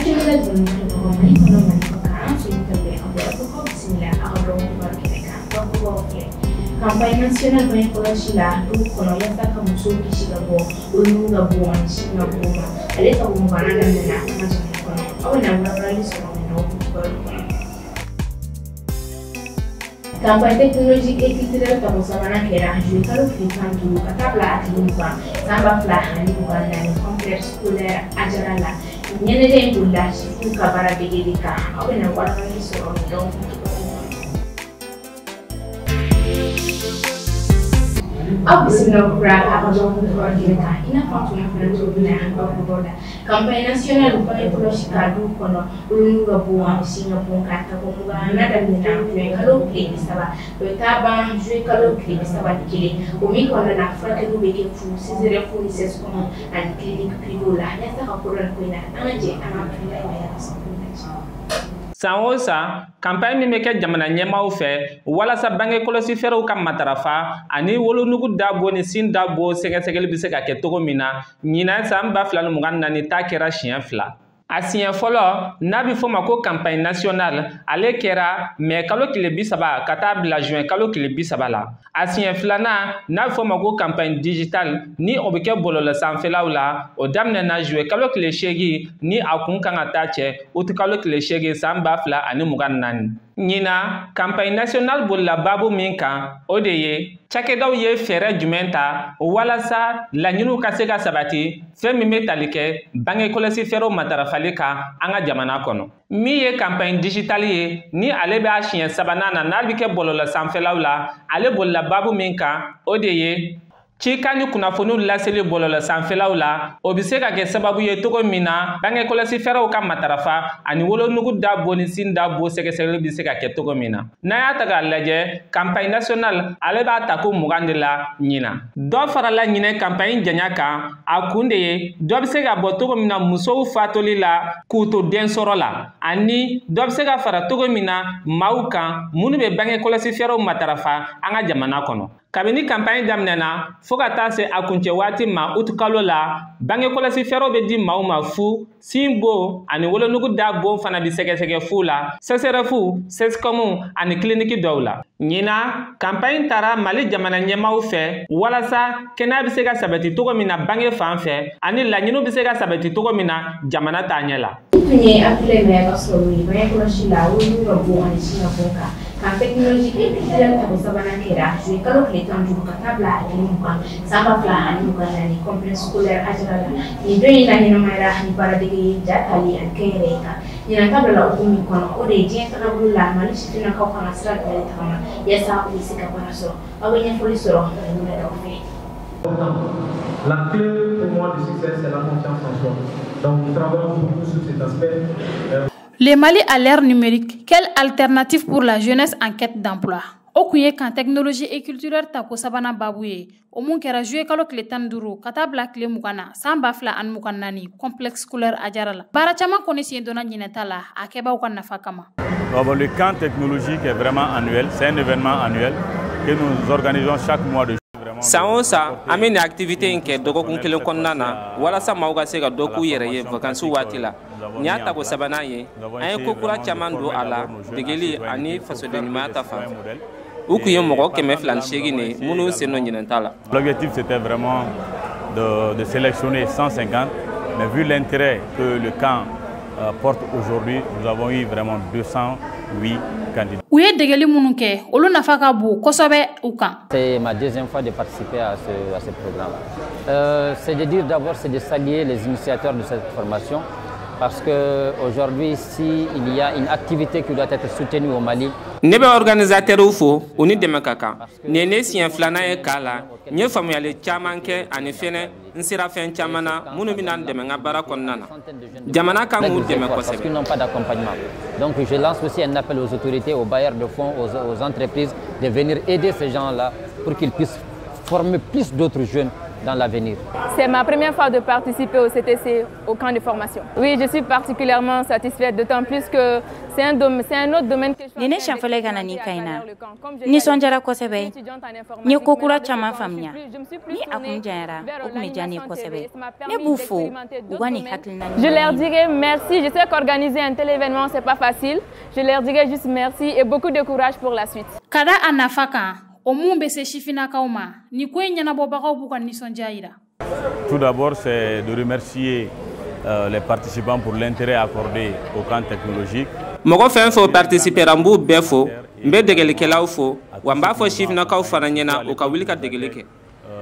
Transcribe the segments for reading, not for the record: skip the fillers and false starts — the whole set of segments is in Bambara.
Hakilina dɔɔni kɛbagaw Mali kɔnɔ, Mali kɔ kan, an foli ka bɛn aw bɛɛ ko k'aw bisimila aw ka dɔgɔkun kibaru kɛnɛ kan. Bakurubaw filɛ: campagne nationale bange kɔlɔsi la dugu kɔnɔ yaasa ka musow kisi ka bɔ wolonugu ka bon ani sin ka bon ma, ale ka muganna daminɛna an ka jamana kɔnɔ. Aw bɛna walawalali sɔrɔ nin dɔgɔkun kibaru kɔnɔ. Campagne technologique et culturelle tako sabanan kɛra juillet kalo tile 15 ka taa bila a tile 20 san 2024 complexe scolaire Ajara la. Ɲɛnajɛ in bolila sifinw ka baara dege de kan. Aw bɛna walawalali sɔrɔ nin dɔgɔkun kibaru kɔnɔ. Aw bisimila kura a ka dɔgɔkun kibaru kɛnɛ kan. I n'a fɔ an tun y'a fɔ cogo min na bakurubaw la, campagne nationale bange kɔlɔsi ka du kɔnɔ wolonugu ka bon ani sin ka bon kan tako 20 n'a daminɛna juin kalo tile 30, o bɛ taa ban juillet kalo tile 31. O min kɔnɔna na, furakɛliw bɛ kɛ fu CSRéf ni CSCOM ani clinique privée la. Yaasa ka kodɔn nin ko in na, an ka jɛ an ka Abdoulaye Maïga ka sɔrɔ lajɛ. San o san, campagne min bɛ kɛ jamana ɲɛmaaw fɛ walasa bange kɔlɔsi fɛɛrɛw ka matarafa ani wolonugu da bon ni sin da bon sɛgɛsɛgɛli bɛ se ka kɛ cogo min na, ɲinan san 2024 ta kɛra siɲɛ fila. A siɲɛ fɔlɔ, n'a bɛ fɔ ma ko campagne nationale, ale kɛra mɛ kalo tile 30 ka taa bila juin kalo tile 30 la. A siɲɛ filanan, n'a bɛ fɔ ma ko campagne digitale, ni o bɛ kɛ bɔlɔlɔ sanfɛlaw la, o daminɛna juillet kalo tile 8 ni a kun kan ka taa cɛ août kalo tile 8 san 2024. Ɲinan campagne nationale bolila baabu min kan, o de ye cakɛdaw ye fɛɛrɛ jumɛn ta walasa laɲiniw ka se ka sabati, fɛn min bɛ tali kɛ bange kɔlɔsi fɛɛrɛw matarafali kan an ka jamana kɔnɔ. Min ye campagne digitale ye, ni ale b'a siɲɛ sabanan na, n'a bɛ kɛ bɔlɔlɔ sanfɛlaw la, ale bolila baabu min kan, o de ye cikan ni kunnafoniw laseli bɔlɔlɔ sanfɛlaw la, o bɛ se ka kɛ sababu ye cogo min na bange kɔlɔsi fɛɛrɛw ka matarafa ani wolonugu da bon ni sin da bon sɛgɛsɛgɛli bɛ se ka kɛ cogo min na. N'an y'a ta k'a lajɛ, campagne nationale, ale b'a ta ko 20 de la ɲinan. Dɔ farala ɲinɛ campagne janya kan, a kun de ye dɔ bɛ se ka bɔ cogo min na musow fatoli la k'u to den sɔrɔ la, ani dɔ bɛ se ka fara cogo min na maaw kan minnu bɛ bange kɔlɔsi fɛɛrɛw matarafa an ka jamana kɔnɔ. Kabini campagne daminɛna fo ka taa se a kuncɛ waati ma août kalo la, bange kɔlɔsi fɛɛrɛw bɛ di maaw ma fu, sin bon ani wolonugu da bon fana bɛ sɛgɛsɛgɛ fu la CSRéf, CSCOM ani clinique dɔw la. Ɲinan campagne taara Mali jamana ɲɛmaaw fɛ walasa kɛnɛya bɛ se ka sabati cogo min na bange fan fɛ, ani laɲiniw bɛ se ka sabati cogo min na jamana taaɲɛ la. Tun ye Abdoulaye Maïga ka sɔrɔ ye bange kɔlɔsi la wolonugu ka bon ani sin ka bon kan. Campagne technologique et culturelle tako sabanan kɛra juillet kalo tile 15 ka taa bila a tile 20 san 2024 complexe scolaire Ajara la. Nin don in na ɲɛnamayara ni baaradege ye, ja tali ani kɛnyɛrɛye kan. Ɲinan ta bilala hukumu min kɔnɔ, o de ye diɲɛ tagabolo la Mali sifinnakaw kan ka sira jumɛn de tagama yaasa u bɛ se ka baara sɔrɔ. Aw bɛ ɲɛfɔli sɔrɔ Maïmouna fɛ. La clé pour moi du succès, c'est la confiance en soi. Donc nous travaillons beaucoup sur cet aspect. Le Mali à l'ère numérique, quelle alternative pour la jeunesse en quête d'emploi? O kun ye camp technologie et culturelle tako sabanan babu ye, o mun kɛra juillet kalo tile 15 ka taa bila tile 20 na san 2024 complexe scolaire Ajara la. Baara caman kɔni sen donna ɲinɛta la a kɛbaw ka nafa kama. Bon, le camp technologique est vraiment annuel, c'est un événement annuel que nous organisons chaque mois de San o san, an bɛ nin activité in kɛ dɔgɔkun kelen kɔnɔna na walasa maaw ka se ka dɔ k'u yɛrɛ ye vacances waati la. Nin y'a tako sabanan ye. An ye ko kura caman don a la, degeli ani fasoden ɲumanya ta fan fɛ. U kun ye mɔgɔ 208 de ye minnu sen don ɲinɛn ta la. L'objectif, c'était vraiment de sélectionner 150, mais vu l'intérêt que le camp porte aujourd'hui, nous avons eu vraiment 208 candidats. U ye degeli minnu kɛ, olu nafa ka bon kosɛbɛ u kan. C'est ma deuxième fois de participer à ce programme. C'est de dire d'abord, c'est de saluer les initiateurs de cette formation parce qu'aujourd'hui, s'il y a une activité qui doit être soutenue au Mali, Ne bɛ organisateurw fo, u ni dɛmɛ ka kan. Nin ye ne siɲɛ filanan ye k'a la. N ye faamuyali caman kɛ ani fɛnɛ n sera fɛn caman na minnu bɛna n dɛmɛ n ka baara kɔnɔna na. Jamana kan k'u dɛmɛ parce kosɛbɛ. Qu'ils n'ont pas d'accompagnement. Donc je lance aussi un appel aux autorités, aux bailleurs de fonds, aux entreprises de venir aider ces gens-là pour qu'ils puissent former plus d'autres jeunes. dans l'avenir. C'est ma première fois de participer au CTC, au camp de formation. Oui, je suis particulièrement satisfaite, d'autant plus que c'est un autre domaine que je Ni ne siɲɛ fɔlɔ ye ka na nin kan in na, n nisɔndiyara kosɛbɛ. N ye ko kura caman faamuya. Ni a kun janyara, o tun bɛ diya ne ye kosɛbɛ. Ne b'u fo u ka nin hakilina. Je leur dirais merci. Je sais qu'organiser un tel événement, c'est pas facile. Je leur dirais juste merci et beaucoup de courage pour la suite. Ka da a nafa kan, o mun bɛ se sifinnakaw ma, nin ko in ɲɛnabɔbagaw b'u ka nisɔndiya yira. Tout d'abord, c'est de remercier les participants pour l'intérêt accordé au camp technologique. Mɔgɔ fɛn fɛn participera, n b'u bɛɛ fo. N bɛ degelikɛlaw fo, wa n b'a fɔ sifinnakaw fana ɲɛna, u ka wuli ka degeli kɛ.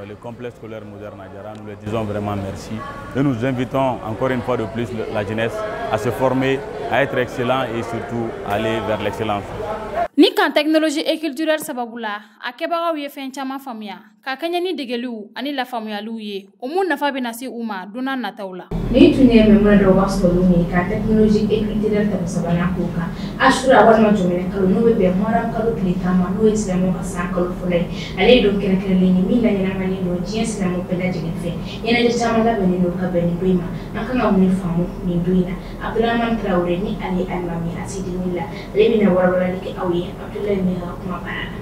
Le complexe scolaire moderne à Diarra, nous leur disons vraiment merci. Et nous invitons encore une fois de plus la jeunesse à se former, à être excellent et surtout à aller vers l'excellence. Ni camp technologie et culturel sababu la, a kɛbagaw ye fɛn caman faamuya ka kɛɲɛ ni degeliw ani lafaamuyaliw ye, o mun nafa bɛna se u ma don n'a nataw la. Ni tun ye Maimuna dɔw ka sɔrɔlenw ye camp technologie et culturel tako sabanan k'o kan. Asura walima jɔminɛ kalo, n'o bɛ bɛn Muharram kalo tile 10 ma, n'o ye silamɛw ka san kalo fɔlɔ ye, ale ye don kɛrɛnkɛrɛnlen ye min laɲɛnamalen don diɲɛ silamɛw bɛɛ lajɛlen fɛ. Ɲɛnajɛ caman labɛnnen don ka bɛn nin don in ma. An kan ka mun de faamu nin don in na? Abdurahman Traoré, ni ale ye alimami Asidini la, ale bɛna walawalali kɛ aw ye. Abdoulaye Mega kuma baara la.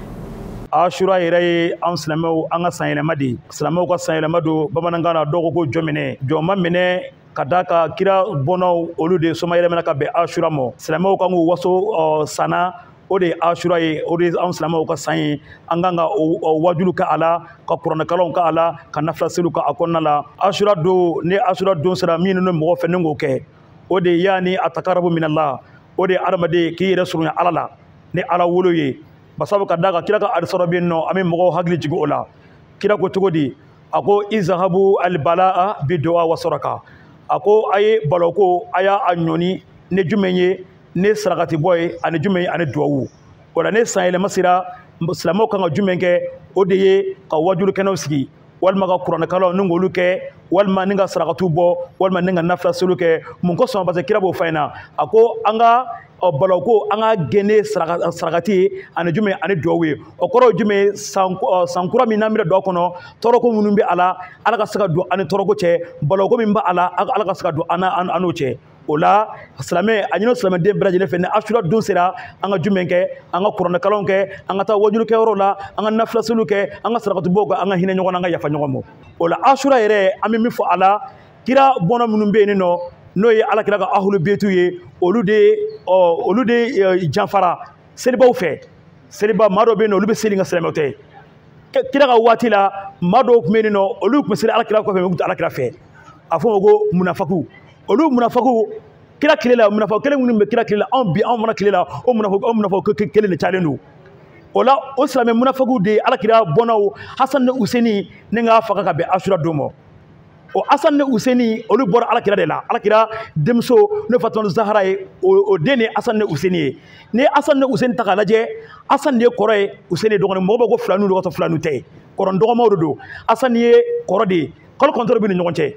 Asura yɛrɛ ye anw silamɛw an ka sanyɛlɛma de ye. Silamɛw ka sanyɛlɛma don, bamanankan na dɔw ko ko jɔ minɛ, jɔ ma minɛ, ka da ka kira bɔnnaw olu de soma yɛlɛmana ka bɛn Asura ma. Silamɛw kan k'u waso sanna, o de ye Asura ye, o de ye anw silamɛw ka san ye. An kan ka wajulu kɛ a la, ka kuranɛkalanw kɛ a la, ka nafilaseliw kɛ a kɔnɔna la. Asura don, ni Asura don sera, min ni mɔgɔ fɛ ni k'o kɛ, o de ye yaani a takarabu minallah, o de ye adamaden k'i yɛrɛ surunya Ala la ni Ala wolo ye. Basabu ka da kan kira ka hadisa dɔ bɛ yen nɔ, an bɛ mɔgɔw hakili jigin o la. Kira ko cogo di? A ko izahabu albalaa bi du'a wa saraka. A ko a ye baloko, a y'a ɲɔni ni jumɛn ye? Ni sarakati bɔ ye, ani jumɛn ye? Ani duwawu. O la, ni san yɛlɛma sera, silamɛw kan ka jumɛn kɛ? O de ye ka wajulu kɛnɛw sigi, walima ka kuranɛkalanw ni k'olu kɛ, walima ni ka sarakatiw bɔ, walima ni ka nafilaseliw kɛ. Mun kosɔn? Parce que kira b'o fɔ an ɲɛna, a ko an ka baloko, an ka gɛnne sarakati ye, ani jumɛn? Ani duwawu ye. O kɔrɔ ye jumɛn ye? San kura min n'an bɛna don a kɔnɔ, tɔɔrɔko minnu bɛ a la, Ala ka se ka don an ni tɔɔrɔko cɛ. Baloko min bɛ a la, Ala ka se ka don an n'o cɛ. O la, silamɛ a ɲini silamɛden bɛɛ lajɛlen fɛ, ni Asura don sera, an ka jumɛn kɛ? An ka kuranɛkalanw kɛ, an ka taa wajulukɛyɔrɔ la, an ka nafilaseliw kɛ, an ka sarakatibɔw kɛ, an ka hinɛ ɲɔgɔn na, an ka yafa ɲɔgɔn ma. O la, Asura yɛrɛ, an bɛ min fɔ a la, kira bɔnna minnu bɛ yen nɔ, n'o ye Ala kira ka ahulu betu ye, olu de janfara selibaw fɛ. Seliba maa dɔw bɛ yen nɔ, olu bɛ seli, nka silamɛw tɛ. Kira ka waati la, maa dɔw tun bɛ yen nɔ, olu tun bɛ seli Ala kira kɔfɛ, u tun tɛ Ala kira fɛ. A fɔ o ma ko munafaku. Olu munafaku, kira tile la, munafaku kelen minnu bɛ kira tile la, anw bi, anw fana tile la, o munafaku kelen de cayalen don. O la, o silamɛ munafaku de ye Ala kira bɔnnaw Hasan ni Useni ni k'a faga ka bɛn Asura don ma. O Hasan ni Useni, olu bɔra Ala kira de la. Ala kira denmuso, n'o Fatumata Zahara ye, o den de ye Hasan ni Useni ye. Ni ye Hasan ni Useni ta k'a lajɛ, Hasan de ye kɔrɔ ye, Useni ye dɔgɔnin. Mɔgɔw b'a ko filaniw don, ka sɔrɔ filaniw tɛ, kɔrɔ dɔgɔmaw de don. Hasan ye kɔrɔ de ye, kalo 9 bɛ ni ɲɔgɔn cɛ.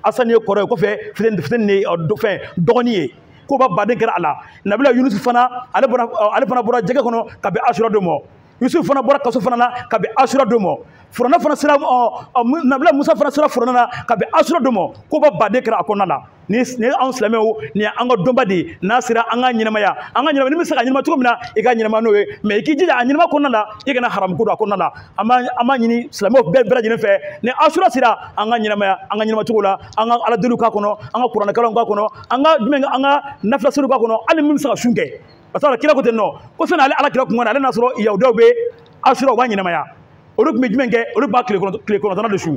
Hasan ye kɔrɔ ye, kɔfɛ Fuseni de ye fɛn dɔgɔnin ye. Ko ba baden kɛra a la. Nabila Yunusu fana, ale fana bɔra jɛgɛ kɔnɔ ka bɛn Asura don ma. Yusuf fana bɔra kaso fana na ka bɛn Asura don ma. Furanna fana sera, Nabila Musa fana sera furanna na ka bɛn Asura don ma. Ko ba baden kɛra a kɔnɔna la. Ni anw silamɛw, nin ye an ka dɔnba de ye. N'a sera, an ka ɲɛnamaya, an ka ɲɛnamaya. Ni bɛ se ka ɲɛnama cogo min na, i ka ɲɛnama n'o ye, mais i k'i jija a ɲɛnama kɔnɔna la, i kana haramu ko don a kɔnɔna la. An b'a ɲini silamɛw bɛɛ lajɛlen fɛ, ni Asura sera, an ka ɲɛnamaya, an ka ɲɛnama cogo la, an ka Ala deliw k'a kɔnɔ, an ka kuranɛkalanw k'a kɔnɔ, an ka jumɛn, an ka nafilaseliw k'a kɔnɔ, hali min bɛ se ka sun kɛ. Parce que kira ko ten nɔ, ko sani ale Ala kira kun ka na, ale n'a sɔrɔ yahudiyaw bɛ Asura, u b'a ɲɛnamaya. Olu tun bɛ jumɛn kɛ? Olu b'a tile 9nan de sun.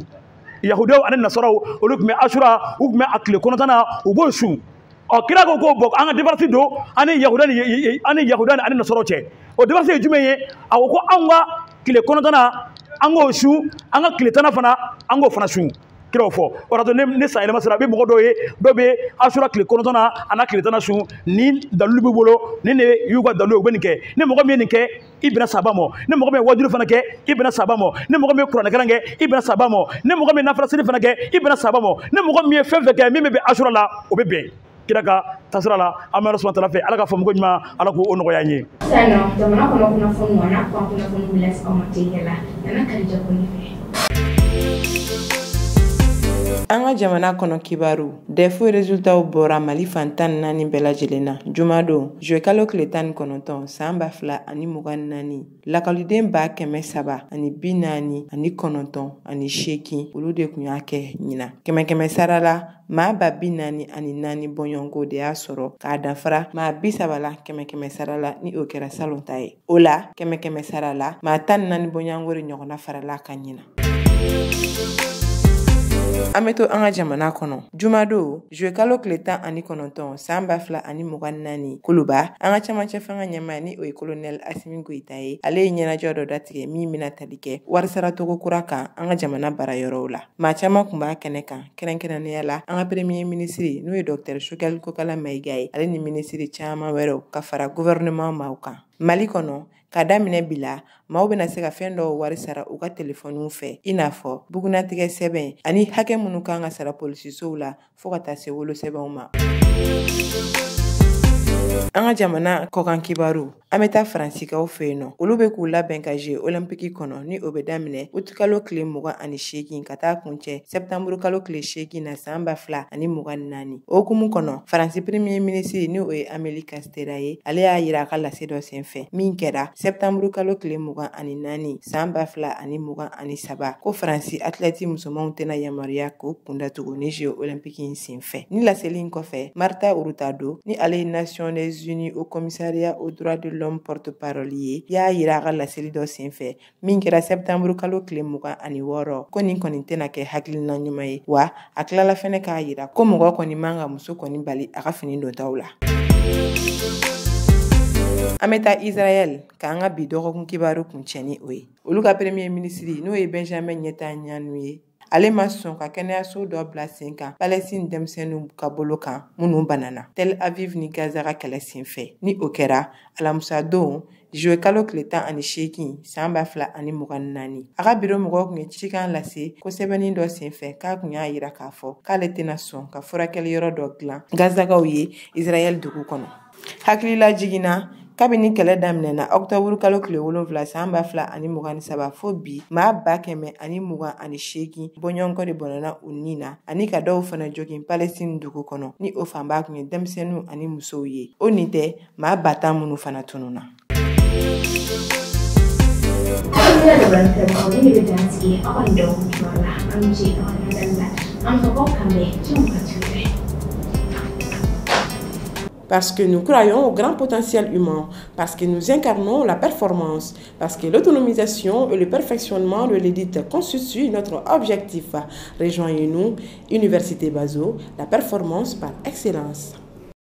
Yahudiyaw ani nasaraw, olu tun bɛ Asura, u tun bɛ a tile 9nan, u b'o sun. Ɔ, kira ko bɔn, an ka différence don ani yahudiya ni ani nasaraw cɛ. O différence ye jumɛn ye? A ko anw ka tile 9nan, an k'o sun, an ka tile 10nan fana, an k'o fana sun. Kiraw fɔ o la, ni san yɛlɛma sera, a bɛ mɔgɔ dɔw ye, dɔw bɛ Asura tile 9nan a n'a tile 10nan sun. Ni dalilu b'i bolo, ni ne y'u ka dalilu ye, u bɛ nin kɛ. Ni mɔgɔ min ye nin kɛ, i bɛnna saba ma. Ni mɔgɔ min ye wajulu fana kɛ, i bɛnna saba ma. Ni mɔgɔ min ye kuranɛkalan kɛ, i bɛnna saba ma. Ni mɔgɔ min ye nafilaseli fana kɛ, i bɛnna saba ma. Ni mɔgɔ min ye fɛn fɛn kɛ min bɛ bɛn Asura la, o bɛ bɛn kira ka tasira la. An bɛ Ala subahana taala fɛ, Ala ka faamuko ɲuman, Ala k'o nɔgɔya an ye. Sisan nɔ, jamana kɔnɔ kunnafoniw a n'a kan kunnafoniw bɛ lase aw ma teliya la. Nana Kadija Kɔnɛ fɛ. An ka jamana kɔnɔ kibaru, DEF résultatw bɔra Mali fan 14 bɛɛ lajɛlen na jumadon, juillet kalo tile 19, san 2024. Lakɔliden 349 8, olu de tun y'a kɛ ɲina. Kɛmɛ kɛmɛ sara la, maa 44,000 bɔɲɔgɔnko de y'a sɔrɔ, k'a danfara maa 30 la kɛmɛ kɛmɛ sara la, ni o kɛra salon ta ye. O la, kɛmɛ kɛmɛ sara la, maa 14 bɔɲɔgɔnko de ɲɔgɔnna farala kan ɲina. An bɛ to an ka jamana kɔnɔ. Jumadon, juillet kalo tile 19, san 2024, Kuluba, an ka camancɛ fanga ɲɛmaa, ni o ye colonel Assimi Goïta ye, ale ye ɲɛnajɛ dɔ datigɛ min bɛna tali kɛ warisaratogo kura kan an ka jamana baarayɔrɔw la. Maa caman tun b'a kɛnɛ kan, kɛrɛnkɛrɛnnenya la an ka premier ministre, n'o ye docteur Choguel Kokalla Maïga ye, ale ni minisiri caman wɛrɛw, ka fara gouvernement maaw kan. Mali kɔnɔ, ka daminɛ bi la, maaw bɛna se ka fɛn dɔw wari sara u ka telefɔniw fɛ, i n'a fɔ bugunatigɛ sɛbɛn ani hakɛ minnu kan ka sara polisisow la, fɔɔ ka taa se wolosɛbɛnw ma. An ka jamana kɔkan kibaru, an bɛ taa Faransikaw fɛ yen nɔ. Olu bɛ k'u labɛn ka Jeux olympiques kɔnɔ, ni o bɛ daminɛ utikalo tile 28 ka taa kuncɛ sɛptanburu kalo tile 8 na, san 2024. O hukumu kɔnɔ, Faransi premier ministre, ni o ye Amélie Castera ye, ale y'a yira a ka lase dɔ senfɛ min kɛra sɛptanburu kalo tile 24, san 2023, ko Faransi athlète musomanw tɛna yamaruya k'u kun datugu ni Jeux olympiques in senfɛ. Ni laseli in kɔfɛ, Marta Hurtado, ni ale ye Nations Unies Haut Commissariat aux droits de l'homme porte-parole ye, y'a yira a ka laseli dɔ senfɛ min kɛra sɛptanburu kalo tile 26, ko nin kɔni tɛna kɛ hakilina ɲuman ye. Wa a tilala fɛnɛ k'a yira ko mɔgɔ kɔni man ka muso kɔni bali a ka fini dontaw la. An bɛ taa Israɛl k'an ka bi dɔgɔkun kibaru kuncɛ ni o ye. Olu ka premier ministre, n'o ye Benjamin Netanyahu ye, ale ma sɔn ka kɛnɛyaso dɔ bila sen kan Palestine denmisɛnninw ka bolo kan minnu banana Tel Aviv ni Gaza ka kɛlɛ senfɛ, ni o kɛra alamisadon, juillet kalo tile 18, san 2024. A ka biro mɔgɔw tun ye cikan lase ko sɛbɛnni dɔ senfɛ k'a tun y'a yira k'a fɔ k'ale tɛna sɔn ka furakɛli yɔrɔ dɔ dilan Gazakaw ye Israɛl dugu kɔnɔ. Hakilila jiginna, kabini kɛlɛ daminɛna ɔkutɔburu kalo tile 7, san 2023, fo bi, maa 128 bɔɲɔgɔnkɔ de bɔnɛna u ni na, ani ka dɔw fana jogin Palestine dugu kɔnɔ, ni o fanba tun ye denmisɛnninw ani musow ye. O nin tɛ maa 10 000 minnu fana tununna. Ni de bɛ dan sigi aw ka nin dɔgɔkun kibaru la. An bɛ ce aw ka ladali la. An fɔ k'aw kan bɛn diɲɛ wagati wɛrɛ. Parce que nous croyons au grand potentiel humain, parce que nous incarnons la performance, parce que l'autonomisation et le perfectionnement de l'élite constituent notre objectif. Rejoignez-nous, Université Bazo, la performance par excellence.